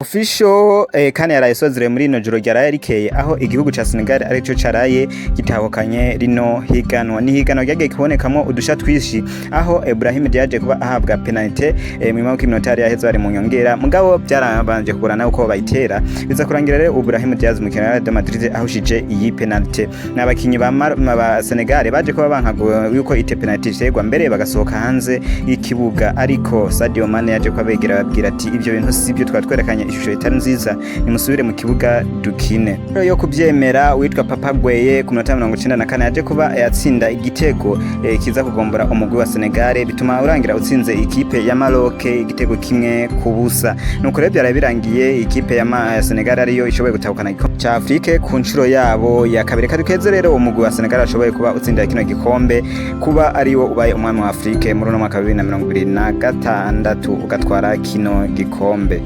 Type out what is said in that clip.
Official CAN yaraye isozereye muri rino joro ryaraye rikeye, aho igihugu ca Senegal arico caraye gitahukanye rino higanwa. Ni higanwa ryagiye kubonekamo udusha twishi, aho Ibrahim Diaje kuba ahabwa penalty mu mwaka w'iminota yari yaheze bari mu nyongera, mugabo byarabanje kugorana uko bayitera, biza kurangira rero Ibrahim Diaz, mu wa Real Madrid, ahushije iyi penalty. N'abakinyi ba Senegal baje kuba banka yuko ite penalty iterwa, mbere bagasohoka hanze y'ikibuga, ariko Sadio Mane yaje kuba babwira ati: "Ibyo bintu si byo, twari twerekanye ishusho itari nziza, nimusubire mu kibuga dukine." Rero yo kubyemera, witwa Papa Gueye ku minota 94 yaje kuba yatsinda igitego kiza kugombora umugwi wa Senegal, bituma urangira utsinze ikipe ya Maroc igitego 1-0. Nuko rero byaraye birangiye ikipe ya Senegal ariyo ishoboye gutahukana igikombe ca Afrique ku nshuro yabo ya kabiri. Kadukeze rero umugwi wa Senegal ashoboye kuba utsindira kino gikombe, kuba ariwo ubaye umwami wa Afrique muri uno mwaka wa 2026, ugatwara kino gikombe.